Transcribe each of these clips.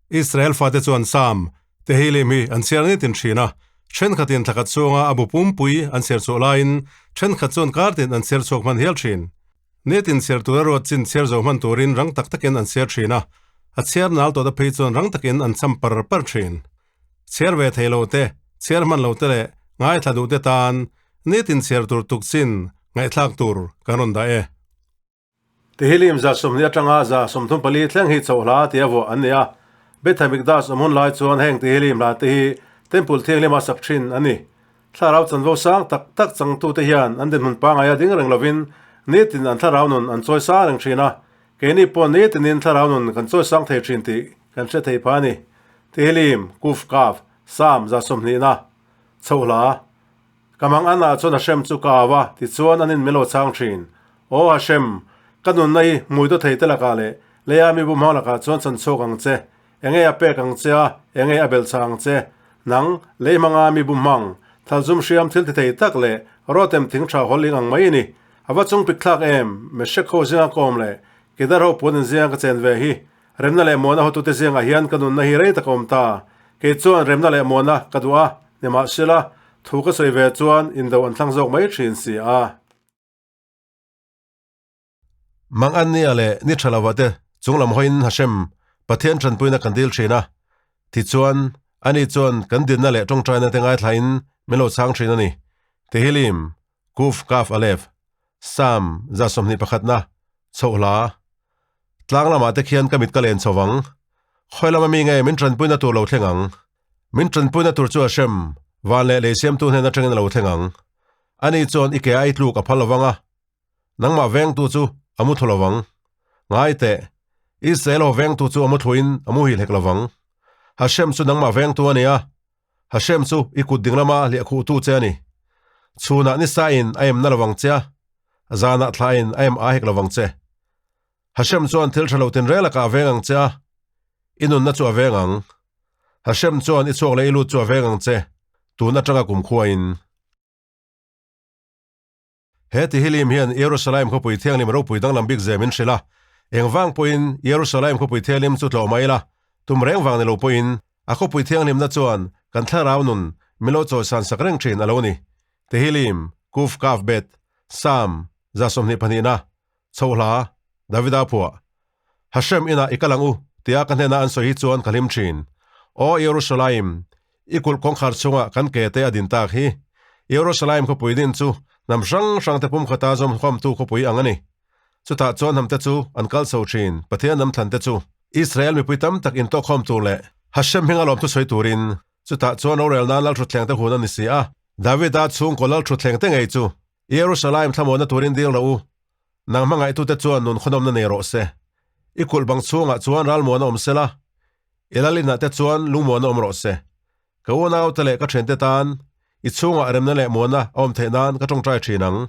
Israel fate chuan Sam, Tehillim hi an chhiar nitin thin a, thenkhatin thlakhat chhunga a bu pumpui an chhiar chhuah laiin thenkhat chuan kartin an chhiar chhuak hman hial thin. Nitin chhiar tura ruat chin chhiar zo hman turin rang tak takin an chhiar thin a, a chhiar nal tawhte phei chuan rang takin an cham par par thin. Chhiar ve thei lo te, chhiar hman lo te leh ngaithla duh te tan nitin chhiar tur tuk chin ngaihthlak tur kan rawn dah e. Tehillim 20 atanga 34 thleng hi chauh hla tia vuah an ni a. Beth Hamikdash awm hun lai chuan heng Tehillim hla te hi Temple Thianghlima sak thin a ni. Thlarau chanvo sang tak tak changtute hian an dinhmun pangaia ding reng lovin nitin an thlarau nun an chawi sang reng thin a, keini pawh nitinin thlarau nun kan chawi sang thei thin tih kan hre thei pha a ni. Tehillim, Kuf Kaf, Sam 20 na, chhoh hla. Ka mang anah chuan Hashem chu ka au a, tichuan an inmel aw chang thin. Aw Hashem, ka nunna hi hmui daw thei te lakah leh leia mi bumhang lakah chuan chan chhuak ang che. Enge a pek ang che a, enge a belh chah ang che. Nang, lei hmanga mi bumhang, thalzum hriam thil ti thei tak leh rawtem thing tha hawl ling ang mai i ni. A va chung pik thlak em, Meshek ho zinga ka awm leh Kedar ho puan in zinga ka chen ve hi. Remna leh muana hotute zingah hian ka nunna hi rei tak a awm ta. Kei chuan remna leh muana ka duh a, nimahsela, thu ka sawi ve chuan indo an thlang zawk mai thin si a. Mang an nia leh ni tha lova te chung lam hawiin Hashem, Pathian tanpuina kan dil thin a. Tichuan, ani chuan kan dinna leh tawngtaina te ngaithlain min lo chhang thin a ni. Tehillim, Kuf Kaf Aleph, Sam 21 na, chhoh hla. Tlang lamah te khian ka mit ka len chho vang. Khawi lama mi nge min tanpuina tur lo thleng ang? Min tanpuina tur chu Hashem, van leh lei siamtu hnen atangin a lo thleng ang. Ani chuan i ke a i tluk a phal lovang a, nangmah vengtu chu a mu thlu lovang. Ngai teh, Israel ho vengtu chu a mu thluin a muhil hek lovang. Hashem chu nangmah vengtu a ni a, Hashem chu i kut ding lama hliahkhuhtu che a ni. Chhunah ni sain a em na lovang che a, zanah thlain a em a hek lovang che. Hashem chuan thil tha lo tinreng lakah a veng ang che a, i nunna chu a veng ang. Hashem chuan i chhuak leh i lut chu a veng ang che, tun atanga kumkhuain. He Tehillim hian Jerusalem khawpui thianghlim ropui danglam bik zia min hrilh a, engvang pawhin Jerusalem khawpui thianghlim chu tlawh mai ila, tum reng vang ni lo pawhin a khawpui thianghlimna chuan kan thlarau nun min lo chawisan sak reng thin a lo ni. Tehillim, Kuf Kaf Bet, Sam, 22 na, Chho hla, Davida phuah. Hashem inah i kal ang u, tia ka hnena an sawi hi chuan ka hlim thin. Aw Yerushalayim, i kulh kawngkhar chungah kan ke te a din tak hi. Yerushalayim khawpui din chu hnam hrang hrang te pumkhata zawmkhawmtu khawpui ang a ni. Chutah chuan hnamte chu an kal chho thin, Pathian hnam thlan te chu. Israel mipui tam tak intawkkhawm tur leh Hashem hminga lawmthu sawi turin chutah chuan rorel nan lalthutthleng te hun a ni si a. Davida chhungkaw lalthutthleng te ngei chu Yerushalayim thlamuanna turin dil rawh u. Nang hmangaihtute chuan nun khawnawmna nei rawh se. I kulh bang chhungah chuan ralmuan a awm sela, i lalinah te chuan lungmuan a awm rawh se. Ka unaute leh ka thiante tan i chhungah remna leh muanna a awm theih nan ka tawngtai thin ang.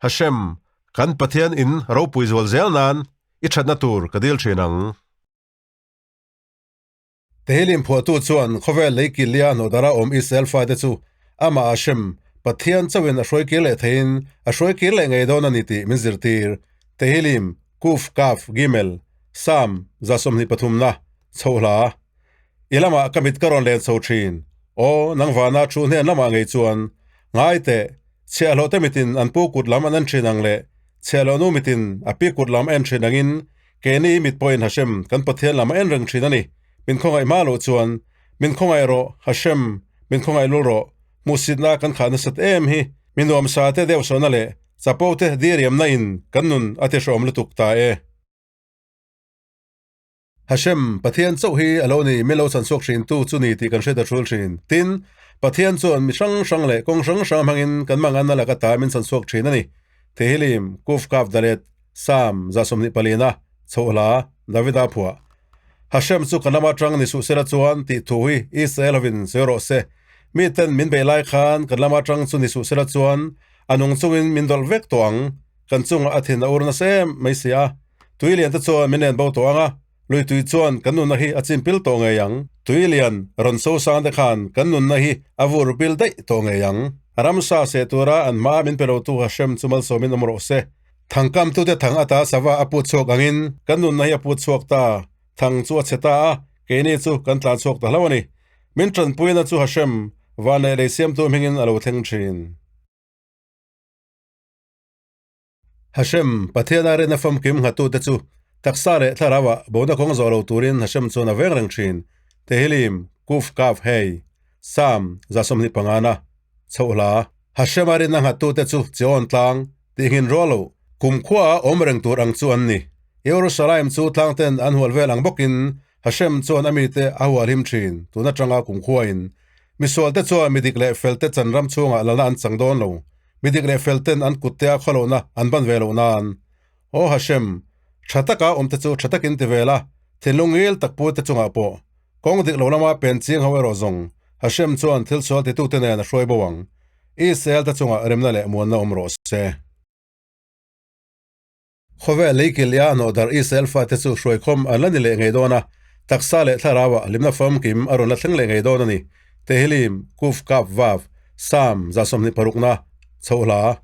Hashem, kan Pathian in ropui zual zel nan i thatna tur ka dil thin ang. Tehillim phuahtu chuan khawvel lei killia hnawhdara awm Israel fate chu amah Hashem, Pathian chauhin a hruai kir leh theiin a hruai kir leh ngei dawn a ni tih min zirtir. Tehillim, Kuf, Kaf, Gimel, Sam, 23 na, chhoh hla. I lamah ka mit ka rawn len chho thin. Aw, nang vana thu hnen lamah ngei chuan, Ngai teh, chhiahhlawh te mitin an pu kut lam an en thin ang leh chhiahhlawh nu mitin a pi kut lam a en thin angin Keini mit pawhin Hashem, kan Pathian lam a en reng thin a ni. Min khawngaih hma loh chuan, Min khawngaih rawh, Hashem, min khawngaih lul rawh. Hmuhsitna kan khah nasat em hi. Mi nuamsa te deuhsawhna leh chapo te diriamna in kan nun a tihrawm lutuk ta e. Hashem, Pathian chauh hi a lo ni, min lo chan chhuak thin tu chu ni tih kan hre ta thul thin. Tin, Pathian chuan mi hrang hrang leh kawng hrang hrang hmangin kan manganna laka ta min chan chhuak thin a ni. Tehillim, Kuf Kaf Dalet, Psalm 24, chhoh hla, Davida phuah. Hashem chu ka lama tang ni suh sela chuan tih thu hi Israel hovin sawi rawh se. Miten min beih lai khan kan lama tang chu ni suh sela chuan a nung chungin min dawlh vek tawh ang. Kan chungah a thin a ur nasa em mai si a. Tui lian te chuan min len bo tawh ang a, lui tui chuan kan nunna hi a chin pil tawh ngei ang. Tui lian rawn so sang te khan kan nunna hi a vur pil daih tawh ngei ang. Ramsa seh tura an hmaa min pe lotu Hashem chu malsawmin awm rawh se. Thangkamtute thang ata sava a put chhuak angin kan nunna hi a put chhuak ta. Thang chu a chhe ta a, Keini chu kan tlan chhuak ta hlauh a ni. Min tanpuina chu Hashem, van leh lei siamtu hmingin a lo thleng thin. Hashem, Pathiana rinna famkim nghattute chu taksa leh thlarauah bona kawng zawh lo turin Hashem chuan a veng reng thin. Tehillim, Kuf Kaf Hei, Psalm 25 na, Chhoh hla. Hashem-a rinna nghattute chu Chion tlang, tihngin rual lo, kumkhuaah awm reng tur ang chu an ni. Jerusalem chu tlangten an hual vel ang bawkin Hashem chuan a mite a hual him thin, tun atanga kumkhuain. Misualte chuan mi dik leh felte chan ram chhungah lalna an chang dawn lo. Mi dik leh felten an kuttea khawlohna an ban ve loh nan. Aw Hashem, tha taka awmte chu tha takin ti ve la, thinlung ngil tak pute chungah pawh. Kawng dik lo lama pen ching ho erawh zawng, Hashem chuan thil sual titute nen a hruai bo ang. Israel te chungah remna leh muanna awm rawh se. Khawvel leikil ia hnawh darh Israel fate chu hruaikhawm an la ni leh ngei dawn a, taksa leh thlarauah hlimna famkim a rawn la thleng leh ngei dawn a ni. Tehillim, Kuf Kaf Vav, Psalm 26 na, Chhoh hla.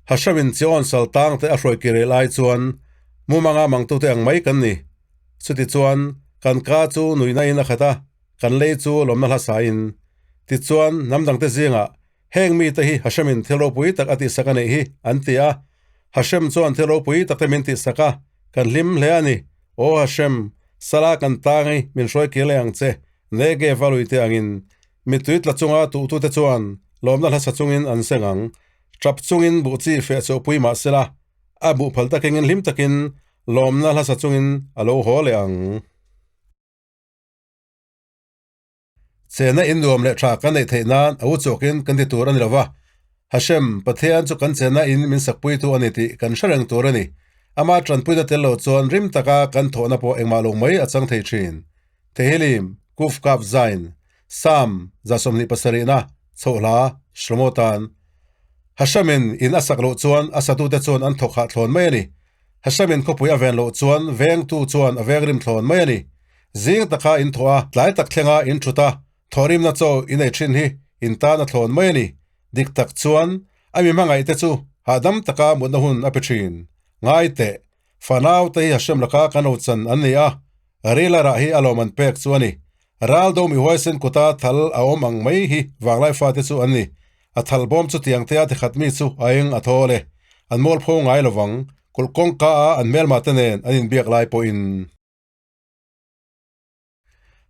Hashemin Chion sal tang te a hruai kir rel ai chuan mumanga mangtute ang mai kan ni. Chutichuan, kan ka chu nuihna in a khat a, kan lei chu lawmna hla sain. Tichuan, hnam dangte zingah, Heng mite hi Hashemin thil ropui tak a tihsak a neih hi, an ti a. Hashem chuan thil ropui takte min tihsak a, kan hlim hle a ni. Aw Hashem, sala kan tang i min hruai kir leh ang che, Negev a luite angin. Mittui tla chunga tuhtute chuan lawmna hlasa chungin an seng ang. Tap chungin buh chi feh chawhpui mah sela, a buh phal takengin hlim takin lawmna hlasa chungin a lo haw leh ang. Chena in nuam leh tha kan neih theih nan a u chawkin kan ti tur a ni lo va. Hashem, Pathian chu kan chena in min sakpuitu a ni tih kan hre reng tur a ni. Ama tanpuina tel lo chuan rim taka kan thawhna pawh engmah lo mai a chang thei thin. Tehillim, Kuf Kaf Zain, Psalm 27 na, Chhoh hla, Shlomo tan. Hashemin in a sak loh chuan a satute chuan an thawk hah thlawn mai a ni. Hashemin khawpui a ven loh chuan vengtu chuan a veng rim thlawn mai a ni. Zing taka in thawh a, tlai tak thlenga in thut a, thawhrimna chaw in ei thin hi in tan a thlawn mai a ni. Dik tak chuan a mi hmangaihte chu hahdam taka mutna hun a pe thin. Ngai teh, fanau te hi Hashem laka kan lo chan an ni a, rila rah hi a lawm an pek chu a ni. Ral do mi huaisen kuta thal a awm ang mai hi vanglai fate chu an ni. A thal bawm chu tiang tea tikhat mi chu a eng a thawl e. An mualpho ngai lovang, kulh kawngka a an hmelma te nen an inbiak lai pawhin.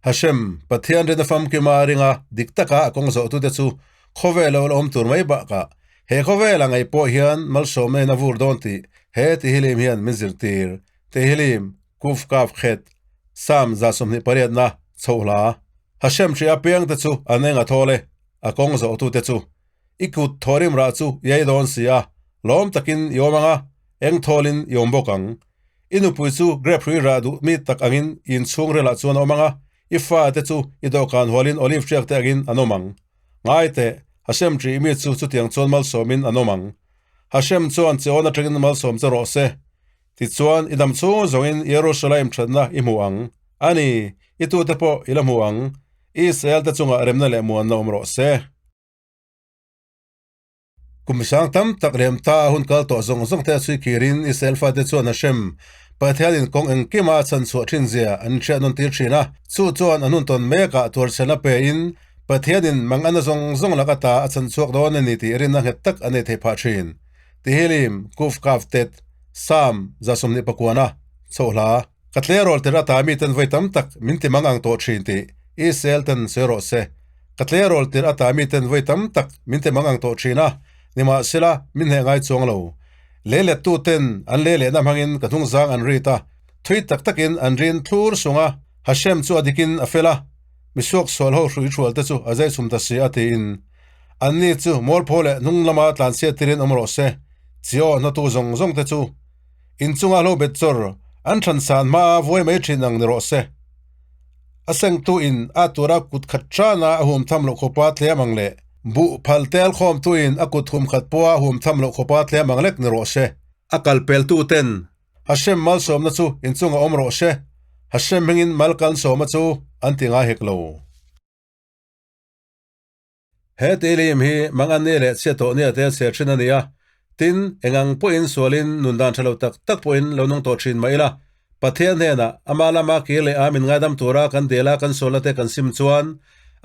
Hashem, Pathian rinna famkima ringa dik taka a kawng zawhtute chu khawvel lo la awm tur mai bakah he khawvel a ngaih pawh hian malsawmna in a vur dawn tih he Tehillim hian min zirtir. Tehillim, Kuf Kaf Khet, Psalm 28 na, Chhoh hla. Hashem hria piangte chu an eng a thawl e, a kawng zawhtute chu. I kut thawrim rah chu i ei dawn si a, lawm takin i awm ang a, eng thawlin i awm bawk ang. I nupui chu grape hrui rah duh mi tak angin i inchhung relah chuan a awm ang a, i fate chu i dawhkan hualin olive hriak te angin an awm ang. Ngai teh, Hashem ṭih mi chu chutiang chuan malsawmin an awm ang. Hashem chuan che awn atangin malsawm che rawh se. Tichuan, i dam chhung zawngin Jerusalem ṭhatna i hmu ang. A ni, i tute pawh i la hmu ang. Israel te chungah remna leh muanna awm rawh se. Kum sang tam tak lem ta a hun kal tawh zawng zawng te a chhui kirin Israel fate chuan Hashem, Pathianin kawng engkima a chhan chhuah thin zia an inhriat nawn tir thin a. Chu chuan an hun tawn mekah tuarchhelna pein Pathianin mangana zawng zawng lak ata a chhan chhuak dawn a ni tih rinna nghet tak a nei thei phah thin. Tehillim, Kuf Kaf Tet, Psalm 29, Chhoh hla. Ka tleirawl tir ata miten vawi tam tak min ti mang ang tawh thin tih Israel ten sawi rawh se. Ka tleirawl tir ata miten vawi tam tak min ti mang ang tawh thin a, nimahsela min hneh ngai chuang lo. Lei lettu ten an lei lehna hmangin ka hnungzang an rit a, thui tak takin an rin thlur sung a, Hashem chu a dikin a fel a, misuak sual ho hrui hrual te chu a zai chhum ta si a tiin. Anni chu mualpho leh hnung lama tlanchhiat tirin awm rawh se, chiaw hnawtu zawng zawng te chu Inchunga hlo bet chawr an than san hmaa vuai mai thin ang ni rawh se. A sengtu in a tura kut khat tana a hum tham loh khawpa tlem ang leh buh phal tel khawmtu in a kut hum khat pawha hum tham loh khawpa tlem ang lek ni rawh se. A kal peltu ten Hashem malsawmna chu inchunga awm rawh se, Hashem hmingin mal kan sawma chu an ti ngai hek lo. He tihlim hi Mangani leh Chhiatawhnia te chhe thin a ni a, tin, eng ang pawhin sualin nun dan tha lo tak tak pawhin lo nung tawh thin mah ila. Pathian hnenah ama lama kir leh a min ngaidam tura kan dela kan sualna te kan sim chuan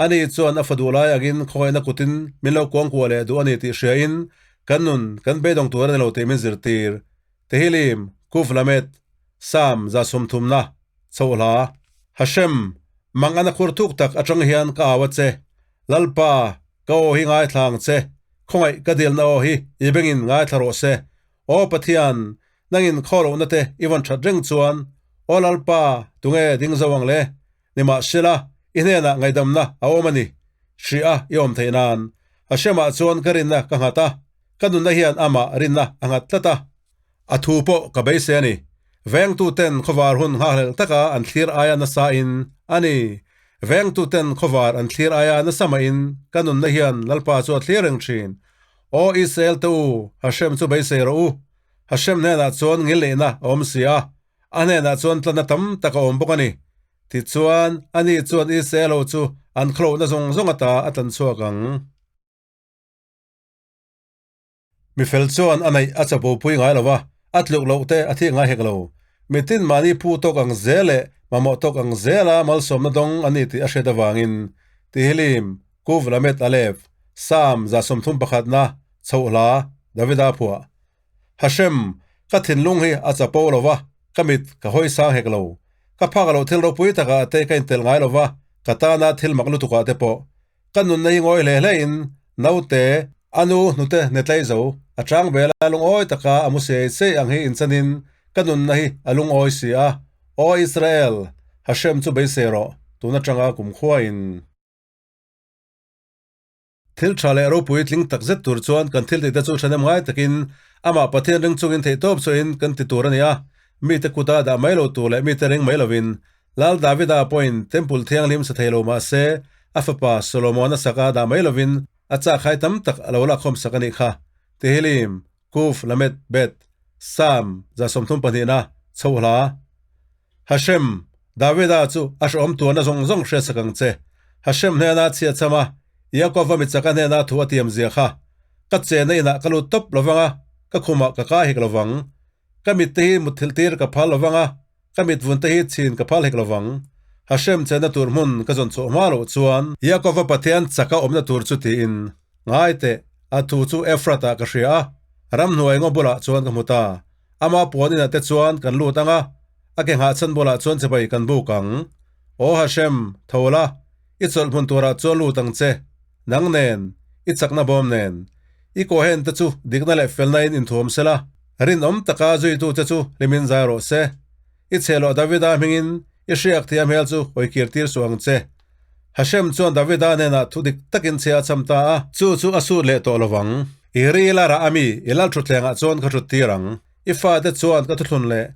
ani chuan a fa duh lai angin khawngaihna kutin min lo kuangkuah leh duh a ni tih hriain kan nun kan beidawng tur a ni lo tih min zirtir. Tehillim, Kuf Lamed, Sam 30na, Chhohla, Hashem, Mangana khur thuk tak atang hian ka au a che. Lalpa, ka aw hi ngaithla ang che. Khawngaih ka dilna aw hi i bengin ngaithla rawh se. Aw Pathian, nangin khaw lohna te i vawn that reng chuan, Aw Lalpa, tunge ding zo ang le? Nimahsela, i hnenah ngaihdamna a awm a ni. Hrih a i awm theih nan. Hashemah chuan ka rinna ka nghat a, ka nunna hian amah rinna a nghat tlat a. A thu pawh ka beisei a ni. Vengtuten khawvar hun nghakhlelh taka an thlir aia nasa in a ni. Vengtuten khawvar an thlir aia nasa mahin ka nunna hian Lalpa chu a thlir reng thin. Aw Israel te u, Hashem chu beisei rawh u. Hashem hnenah chuan ngilneihna a awm si a, a hnenah chuan tlanna tam tak a awm bawk a ni. Tichuan, ani chuan Israel ho chu an khawlohna zawng zawng ata a tlan chhuak ang. Mi fel chuan a neih a chapo pui ngai lo va, a tluk loh te a thik ngai hek lo. Mitin mahni phu tawk ang zel leh mamawh tawk ang zela malsawmna dawng an ni tih a hriat avangin Tehillim, Kuv Lamed Alef, Psalm 31na, Chhohla, Davida phuah. Hashem, ka thinlung hi a chapo lo va, ka mit ka hawi sang hek lo. Ka phak loh thil ropui takah te ka intelh ngai lo va, ka tana thil mak lutukah te pawh. Ka nunna hi ngawi hle hle in naute, a nu hnute netlai zo, a chang vel a lungawi taka a mu sei sei ang hi inchanin ka nunna hi a lungawi si a. Aw Israel, Hashem chu beisei rawh, tun atanga kumkhuain. Thil tha leh ropui tling tak zet tur chuan kan thil tihte chu thahnem ngai takin amah Pathian ring chungin theihtawp chuahin kan ti tur a ni a, mite kuta dah mai lo tur leh mite ring mai lovin Lal Davida pawhin Temple thianghlim sa thei lo mah se, a fapa Solomon-a sak a dah mai lovin a chahkhai tam tak a lo lakkhawm sak a nih kha. Tehillim, Kuf, Lamed, Beth, Sam, 32na, Chhohla. Hashem, Davida chu a hrehawm tuarna zawng zawng hriat sak ang che. Hashem hnena chhiat cham a, Yaakova michaka hnena thu a tiam zia kha. Ka chenna inah ka lut tawp lovang a, ka khumah ka kai hek lovang. Ka mitte hi mutthilh tir ka phal lovang a, Ka mit vun te hi chhin ka phal hek lovang. Hashem chenna tur hmun ka zawn chhuah hma loh chuan. Yaakova Pathian chaka awmna tur chu tiin, Ngai teh, a thu chu Efratah ka hria a, ramhnuai ngaw bulah chuan ka hmu ta. Ama puan inah te chuan kan lut ang a, a ke nghahchhan bulah chuan chibai kan buk ang. Aw Hashem, tho la, i chawlh hmun turah chuan lut ang che, nang nen, i chakna bawm nen. I kawhen te chu dikna leh felna in inthuam sela. Rinawm taka zuitute chu hlimin zai rawh se. I chhehloh Davida hmingin i hriak thei a hmel chu hawikir tir suh ang che. Hashem chuan Davida hnenah thu dik takin chhe a cham ta a. Chu chu a sut leh tawh lovang. I ril a rah ami i lal thutthlengah chuan ka thut tir ang. I fate chuan ka thuthlun leh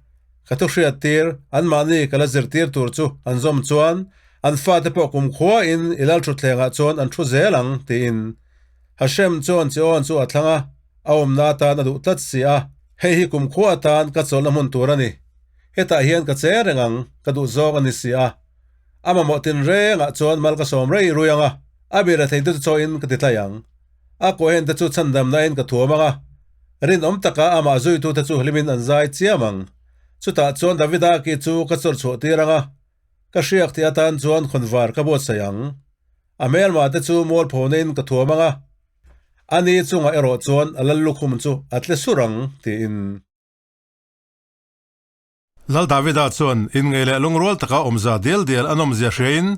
ka thu hriat tir, anmahni ka la zirtir tur chu an zawm chuan an fate pawh kumkhuain i lal thutthlengah chuan an thu zel ang, tiin. Hashem chuan Chion chu a thlang a, a awmna atan a duh tlat si a, hei hi kumkhua atan ka chawlhna hmun tur a ni. Hetah hian ka che reng ang, ka duh zawk a ni si a. A mamawh tinrengah chuan mal ka sawm rei rui ang a, a bira theite chu chawiin ka ti tlai ang. A kawhen te chu chhandamnain ka thuam ang a, rinawm taka amah zuitute chu hlimin an zai chiam ang. Chutah chuan Davida ki chu ka chawrh chhuah tir ang a, ka hriak tih atan chuan khawnvar ka buatsaih ang. A hmelmah te chu mualphona in ka thuam ang a, a ni chungah erawh chuan a lal lukhum chu a tle sur ang, tiin. Lal Davida chuan inngeih leh lungrual taka awmza dial dial a nawmzia hriain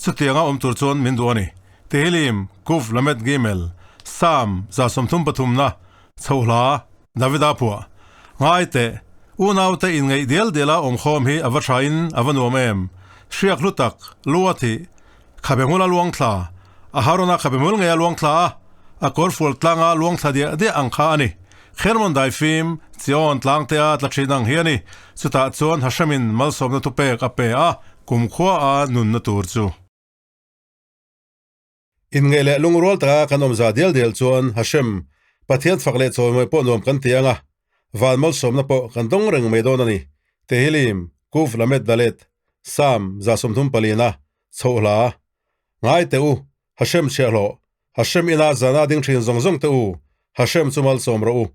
chutianga awm tur chuan min duh a ni. Tehillim, Kuf Lamed Gimel, Psalm 33 na, Chhohla, Davida phuah, Ngai teh, unaute inngeih dial diala awmkhawm hi a va thain a va nuam em? Hriak hlu tak, lu a thih, Khabe hmul a luang thla, a Harona khabe hmul ngei a luang thla a, a kawr fual tlanga luang thla diah diah ang kha a ni. Khermon daifim, Chion tlangtea tla thin ang hi a ni. Chutah chuan Hashemin malsawmna thupek a pe a, kumkhua a nunna tur chu. Inngeih leh lungrual taka kan awmza dial dial chuan Hashem, Pathian fak leh chawimawi pawh nuam kan ti ang a, van malsawmna pawh kan dawng reng mai dawn a ni. Tehillim, Kuf Lamed Dalet, Psalm 34na, Chhohla, Ngai teh u, Hashem chhiahhlawh, Hashem ina zana ding thin zawng zawng teh u, Hashem chu malsawm rawh u.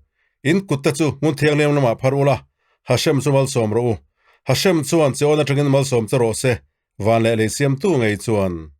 In kut te chu hmun thianghlim lamah phar ula, Hashem chu malsawm rawh u. Hashem chuan che awn atangin malsawm che rawh se, van leh lei siamtu ngei chuan.